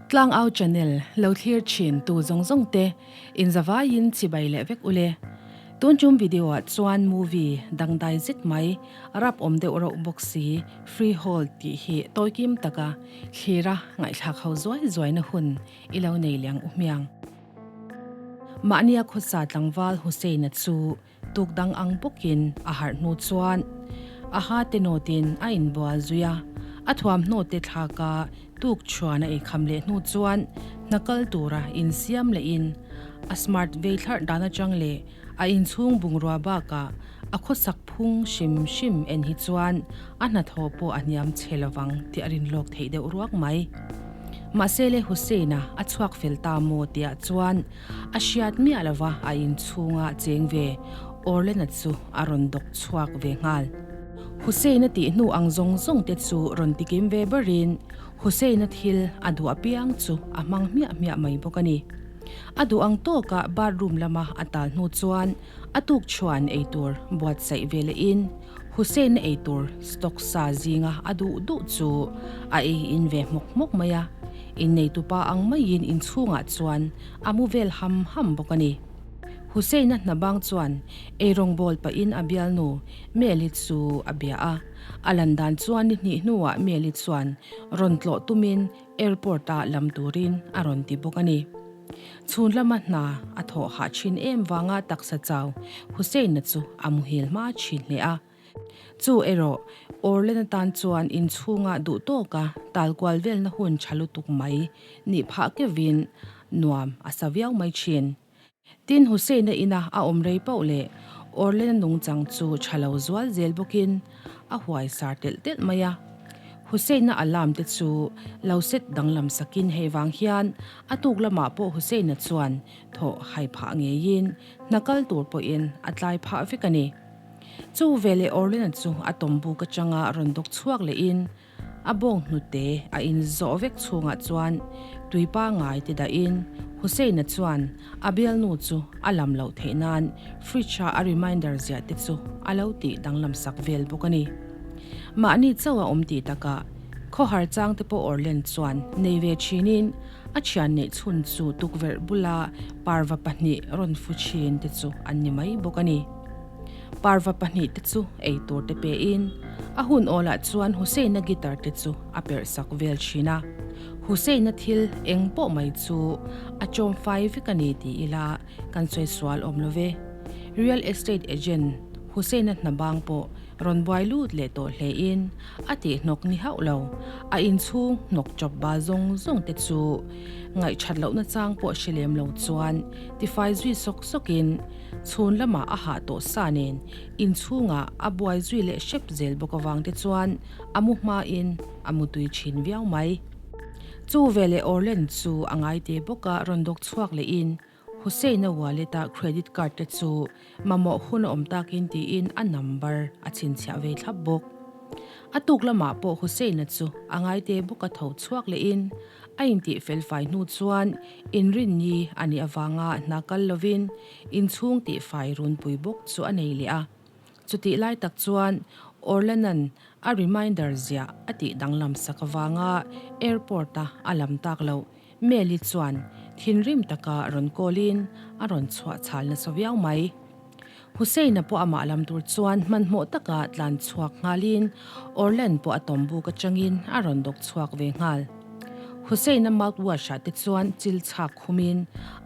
Tlangau channel lo thlir thin tu zawng zawng te in zavaiin chibai leh vek ule. Tun tum video ah chuan movie dangdai zet mai rap awm deuh rauh bawk si Freehold tih hi tawikim taka thlira ngaihthlak ho zuai zuaina hun i lo nei liang u hmiang. Mahnia khawsa tlangval Hussein-a chu tuk dang ang bawkin a harh hnu chuan a ha te nawtin a inbual zui a, a thuamhnaw te thlaka tuk chhuan a eikham leh hnu chuan hna kal tura insiam lehin a smart vei thlarh dan atang leh a inchhung bungrua bakah a khawsak phung hrim hrim en hi chuan a hnathawh pawh a hniam chhe lovang tih a rinlawk theih deuh ruak mai. Mahse le Hussein-a a chhuak fel ta maw tihah chuan a hriat miah lova a inchhunga cheng ve Orlena chu a rawn dawk chhuak ve nghal. Hussein-a tih hnu ang zawng zawng te chu rawn tikim ve berin Hussein-a thil a duh apiang chu a hmang hmiah hmiah mai bawk a ni. A duh ang tawka bathroom lama a tal hnu chuan a tuk chhuan eitur buatsaih ve lehin Hussein-a eitur stock sa zinga a duh duh chu a ei in ve hmawk hmawk mai a, inneitupa ang maiin inchhungah chuan a mu vel ham ham bawk a ni. Hussein-a hna bang chuan eirawng bawl pahin a bialnu Meli chu a bia a, a lan dan chuan ni hnih hnuah Meli chuan rawn tlawh tumin Airport-a lam turin a rawn ti bawk a ni. Chhun lama hna a thawh hah thin em vanga taksa chau Hussein-a chu a muhil hma thin hle a. Chu erawh Orlen atan chuan inchhunga duh tawka tal kual velna hun tha lutuk mai nih phah kevin nuam a sa viau mai thin. Tin, Hussein-a ina a awm rei pauh leh Orlen-a nungchang chu tha lo zual zel bawkin a huai sar telh telh mai a. Hussein-a alarm te chu lo set danglam sakin hei vang hian a tuk lamah pawh Hussein-a chuan thawh hai phah ngeiin hna kal tur pawhin a tlai phah vek a ni. Chu veleh Orlen-a chu a tawmbuk atanga rawn dawk chhuak lehin A bawng hnute a inzawh vek chhungah chuan tui pangngai ti dahin Hussein-a chuan a bialnu chu a lam loh theih nan fridge-a a reminder ziah te chu a lo tih danglam sak vel bawk a ni. Mahni chauh a awm tih takah khawhar chang te pawh Orlen chuan nei ve thinin a thian neih chhun chu tukverh bula parva pahnih rawn fu thin te chu an ni mai bawk a ni. Parva pahnih te chu ei tur te pe in a hun awlah chuan Hussein-a guitar te chu a perh sak vel thin a. Hussein-a thil eng pawh mai chu a chawm fai vek a ni ti ila kan sawi sual awm lo ve. Real estate agent Hussein-a hna bang pawh rawn buai lut leh tawh hle in a tih hnawk ni hauh lo. A inchhung hnawk chawp bal zawng zawng te chu ngaihthat lohna chang pawh hre lem lo chuan tifai zui sawk sawk in Chhun lamah a hah tawh sa nen inchhungah a buai zui leh hrep zel bawk avang te chuan a mu hmain a mu tui thin viau mai. Chu veleh Orlen chu a ngai te bawk a rawn dawk chhuak lehin Hussein-a wallet-a credit card te chu mamawh hun a awm takin tiin a number a chhinchhiah ve thlap bawk. A tuk lamah pawh Hussein-a chu a ngai te bawk a tho chhuak lehin A intih felfai hnu chuan inrinni a nih avanga hna kal lovin inchhung tihfai runpui bawk chu a nei leh a. Chutih lai tak chuan Orlanan a reminder ziah a tih danglam sak avanga airport-a a lam tak loh Meli chuan thinrim taka rawn call-in a rawn chhuah chhal nasa viau mai. Hussein-a pawh amah lam tur chuan hmanhmawh taka tlan chhuak nghalin Orland pawh a tawmbuk atangin a rawn dawk chhuak ve nghal. Hussein-a mouthwash-ah te chuan chil chhak khumin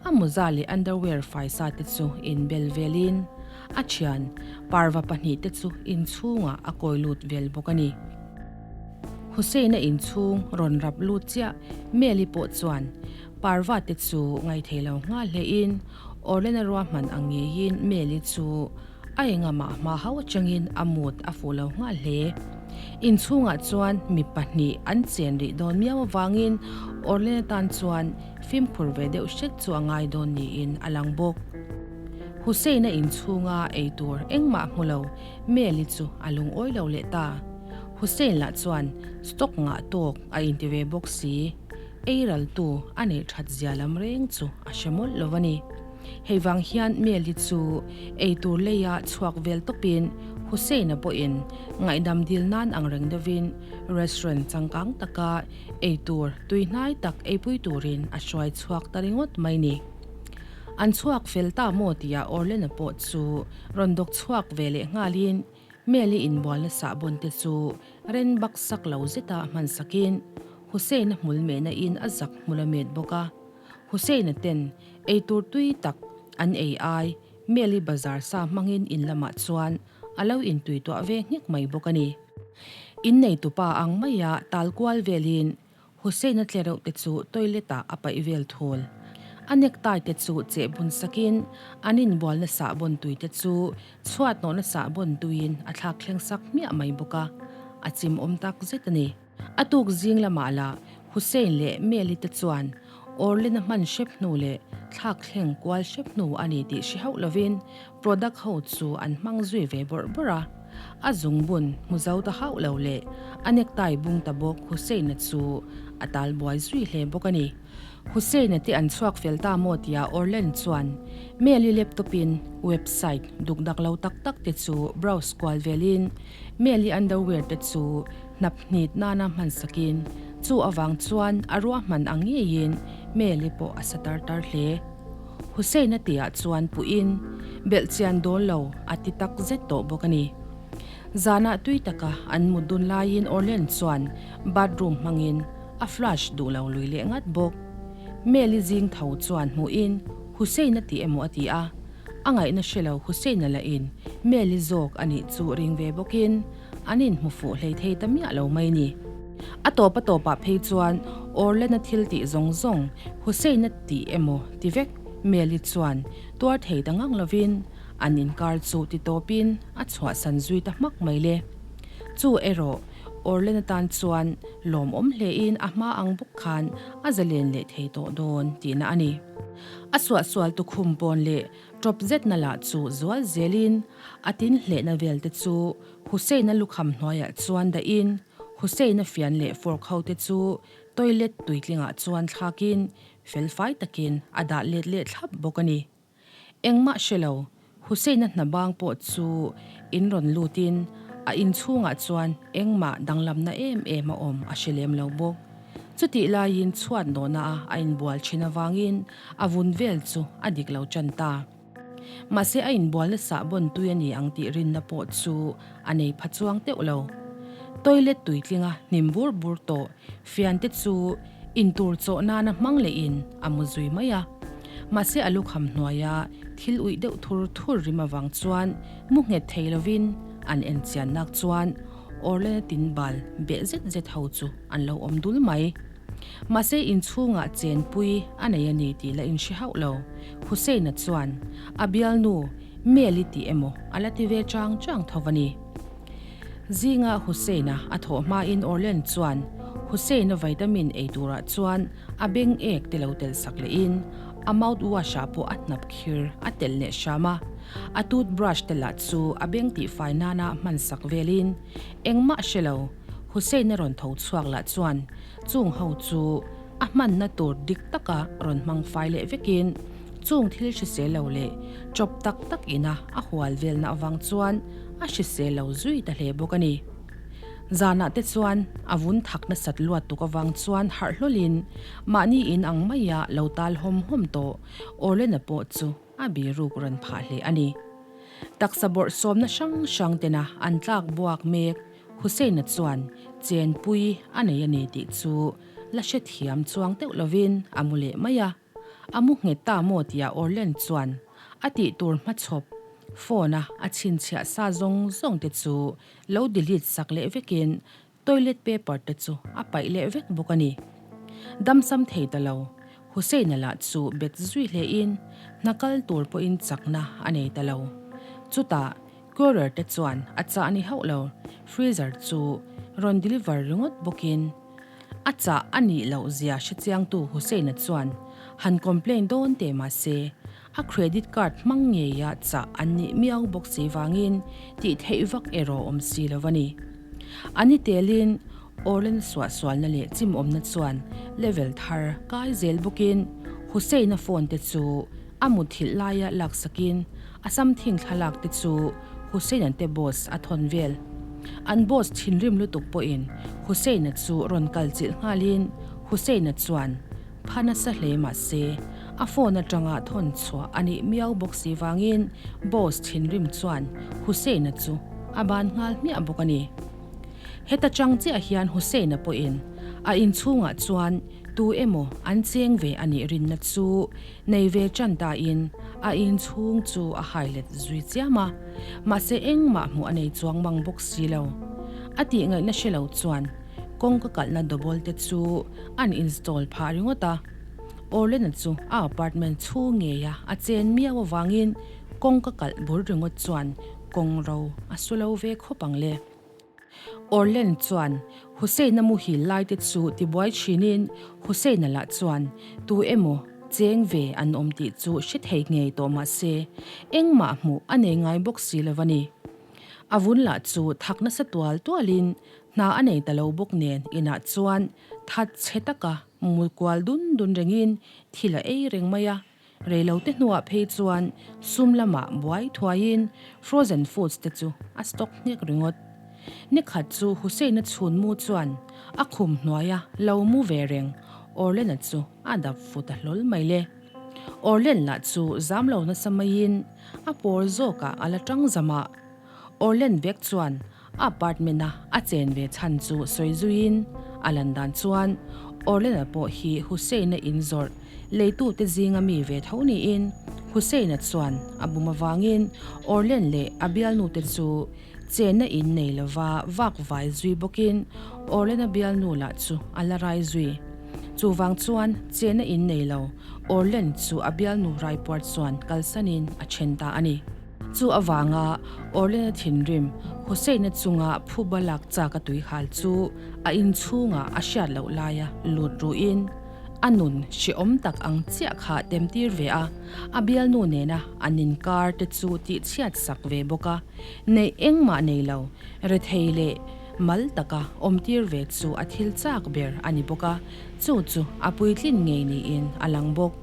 a mawza leh underwear faisa te chu inbel velin a thian parva pahnihte chu inchhungah a kawi lut vel bawk a ni. Hussein-a inchhung rawn rap lut chiah Meli pawh chuan parva te chu ngaithei lo nghal hlein Orlena ruahman ang ngeiin Meli chu a engamah hma hauh atangin a mood a fuh lo nghal hle. Inchhungah chuan mi pahnih an chen rih dawn miau avangin Orlena tan chuan fimkhur ve deuh hret chu a ngai dawn niin a lang bawk. Hussein-a inchhunga eitur engmah hmu lo Meli chu a lungawi lo leh ta. Hussein lah chuan stock ngah tawk a inti ve bawk si. Ei raltu a neih that zia lam reng chu a hre mawlh lo a ni. Hei vang hian Meli chu ei tur leia chhuak vel tawpin Hussein-a pawhin ngaihdam dil nan ang reng deuhin restaurant changkang taka ei tur tuihnai tak eipui turin a hruai chhuak ta ringawt mai ni. An chhuak fel ta maw tia Orlena pawh chu rawn dawk chhuak ve leh nghalin Meli inbualna sahbawn te chu ren bak sak lo zeta hman sakin Hussein-a hmul mehna in a zak hmul a met bawk a. Hussein-a ten eitur tui tak an ei ai Meli bazar sa hmangin in lamah chuan a lo intui tuah ve nghek mai bawk a ni. Inneitupa ang maia tal kual velin Hussein-a tlereuh te chu toilet ah a paih vel thul. A necktie te chu cheh bun sakin an inbualna sahbawn tui te chu chhuat nawhna sahbawn tuiin a thlak thleng sak hmiah mai bawk a, a chim awm tak zet a ni. A tuk zing lamah lah Hussein leh Meli te chuan Orlin a hman hrep hnu leh thlak thleng kual hrep hnu a ni tih hre hauh lovin product ho chu an hmang zui ve bawrh bawrh a. A zungbun hmu zo ta hauh lo leh a necktie bung ta bawk Hussein-a chu a tal buai zui hle bawk a ni. Hussein-a te an chhuak fel ta maw tia Orlen chuan Meli laptop-in website dukdak lo tak tak te chu browse kual velin Meli underwear te chu hnap hnit nana hman sakin chu avang chuan a ruahman ang ngeiin Meli pawh a sa tar tar hle. Hussein-a tihah chuan puhin belhchian dawl lo a ti tak zet tawh bawk a ni. Zanah tui taka an mut dun laiin Orlen chuan bathroom hmangin a flush duh lo lui leh ngat bawk. Meli zing tho chuan hmuhin Hussein-a tih emaw a ti a, a ngaihna hre lo Hussein-a lahin Meli zawk a nih chu ring ve bawkin an inhmu fuh hlei thei ta miah lo mai ni. A tawp a tawpah phei chuan Orlena thil tih zawng zawng Hussein-a tih emaw ti vek Meli chuan tuar thei ta ngang lovin an inkar chu ti tawpin a chhuahsan zui ta hmak mai le. Chu erawh Orlena tan chuan lawmawm hlein a hma ang bawk khan a zalen leh thei tawh dawn tihna a ni. A suahsual tukhum pawn leh Tawp zetna lah chu zual zelin a tin hlehna vel te chu Hussein-a lukham hnuaiah chuan dahin Hussein-a fian leh fork ho te chu toilet tuitlingah chuan thlakin felfai takin a dah let leh thlap bawk a ni. Engmah hre lo, Hussein-a hna bang pawh chu in rawn lutin a inchhungah chuan engmah danglamna em em a awm a hre lem lo bawk. Chutih laiin chhuat nawhna a a inbual thin avangin a vun vel chu a dik lo tan ta. Mahse a inbualna sahbawn tui a ni ang tih rinna pawh chu a nei pha chuang teuh lo. Toilet tuitlinga hnim bur bur tawh fian te chu intur chawh nana hmang lehin a mu zui mai a. Mahse a lukham hnuaia thil uih deuh thur thur rim avang chuan mu nghet thei lovin an enchiannak chuan Orlena tin bal beh zet zet ho chu an lo awm dul mai. Mahse inchhungah chenpui a nei a ni tih la inhre hauh lo. Hussein-a chuan a bialnu Meli tih emaw a la ti ve chang chang tho a ni. Zinga Hussein-a a thawh hmain Orlen chuan Hussein-a vitamin ei turah chuan a beng ek te lo telh sak lehin a mouthwash-ah pawh a hnap khir a telh leh hram a. A toothbrush te lah chu a beng tihfai nana hman sak velin engmah hre lo. Hussein-a rawn tho chhuak lah chuan chung ho chu a hmanna tur dik taka rawn hmang fai leh vekin chung thil hrisel lo leh chawp tak tak ina a hual velna avang chuan a hrisel lo zui ta hle bawk a ni. Zanah te chuan a vun thak nasat luat tuk avang chuan harh hlawlin mahni in ang maia lo tal hawm hawm tawh Orlena pawh chu a biruk rawn phah hle a ni. Taksa bawrhsawmna hrang hrang tena an tlak buak mek Hussein-a chuan chenpui a nei a ni tih chu la hrethiam chuang deuh lovin a mu leh mai a. A mu nghet ta maw tia Orlen chuan a tih tur hmachhawp phone-a a chhinchhiah sa zawng zawng te chu lo delete sak leh vekin Toilet paper te chu a paih leh vek bawk a ni. Damsam thei ta lo, Hussein-a lah chu bet zui hlein hna kal tur pawhin chakna a nei ta lo. Chutah courier te chuan a chah ni hauh lo, freezer chu rawn deliver ringawt bawkin a chah a nih loh zia hrechiangtu Hussein-a chuan han complain dawn teh mah se a credit card hmang ngeia chah an nih miau bawk si vangin tih theih vak erawh awm si lo a ni. A ni telin Orlen suahsualna leh chimawmna chuan level thar kai zel bawkin Hussein-a phone te chu a muthilh laia laksakin a something thlalak te chu Hussein-a te boss a thawn vel. An boss thinrim lutuk pawhin Hussein-a chu rawn kal chilh nghalin Hussein-a chuan pha nasa hle mah se a phone atanga thawn chhuah a nih miau bawk si vangin boss thinrim chuan Hussein-a chu a ban nghal hmiah bawk a ni. Heta chang chiah hian Hussein-a pawhin a inchhungah chuan tu emaw an cheng ve a nih rinna chu nei ve tan tain a inchhung chu a hai let zui chiam a, mahse engmah hmuh a nei chuang mang bawk si lo. A tih ngaihna hre lo chuan kawngka kalhna double te chu an install phah ringawt a. Orlena chu a apartment chhung ngeia a chen miau avangin kawngka kalh bur ringawt chuan kawng ro a su lo ve khawp ang le. Orlen chuan Hussein-a muhil lai te chu tibuai thinin Hussein-a lah chuan tu emaw cheng ve an awm tih chu hre thei ngei tawh mah se engmah hmuh a nei ngai bawk si lo a ni. A vun lah chu thak nasa tual tualin hna a nei ta lo bawk nen inah chuan that chhe taka mul kual dun dun rengin thil a ei reng mai a. Reilote hnuah phei chuan sum lamah buai thuaiin frozen foods te chu a stock nghek ringawt. Nikhat chu Hussein-a chhun mu chuan a khum hnuaia lo mu ve reng Orlen-a chu a dap fu ta hlawl mai le. Orlen lah chu zam lo nasa maiin a pawr zawkah a la tang zam a. Orlen vek chuan A apartment-a a chen ve chhan chu sawi zuiin a lan dan chuan Orlena pawh hi Hussein-a inzawrh leitute zinga mi ve tho niin Hussein-a chuan a bum avangin Orlen leh a bialnute chu chenna in nei lova vak vai zui bawkin Orlena bialnu lah chu a la rai zui. Chuvang chuan chenna in nei lo Orlen chu a bialnu raipuar chuan kalsanin a then ta a ni. Chu avanga Orlena thinrim Hussein-a chunga phuba lak chak a tuihal chu a inchhungah a hriat loh laia lut ruhin a nun hrehawm tak ang chiah kha temtir ve a, a bialnu nena an inkar te chu tihchhiat sak ve bawk a, neih engmah nei lo, rethei leh mal taka awmtir ve chu a thil chak ber a ni bawk a, chu chu a puitlin ngei niin a lang bawk.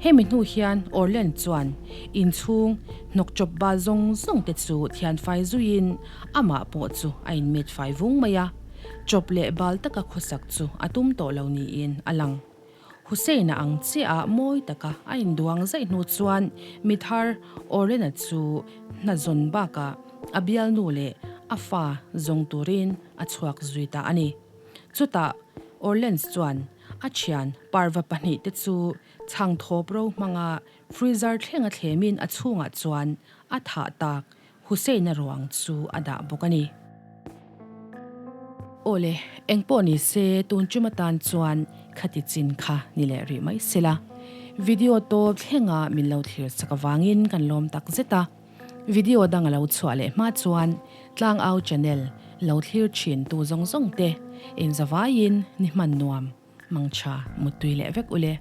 Hemi hnu hian Orlen chuan inchhung hnawk chawp bal zawng zawng te chu thianfai zuiin amah pawh chu a inmet fai vung mai a, chawp leh bal taka khawsak chu a tum tawh lo niin a lang. Hussein-a ang chiah mawi taka a induang zaih hnu chuan mi thar Orlen-a chu hna zawn bakah a bialnu leh a fa zawng turin a chhuak zui ta a ni. Chutah Orleans chuan a thian parva pahnihte chu chhang thawp ro hmanga freezer thlenga thlemin a chhungah chuan a thah tak Hussein-a ruang chu a dah bawk a ni. Awle, engpawh ni se tun tum atan chuan khati chin kha ni leh rih mai sela. Video tawp thlenga min lo thlir chak avangin kan lawm tak zet a. Video dang a lo chhuah leh hma chuan Tlangau channel lo thlir thin tu zawng zawng te inzavaiin ni hman nuam mangtha muttui leh vek ule.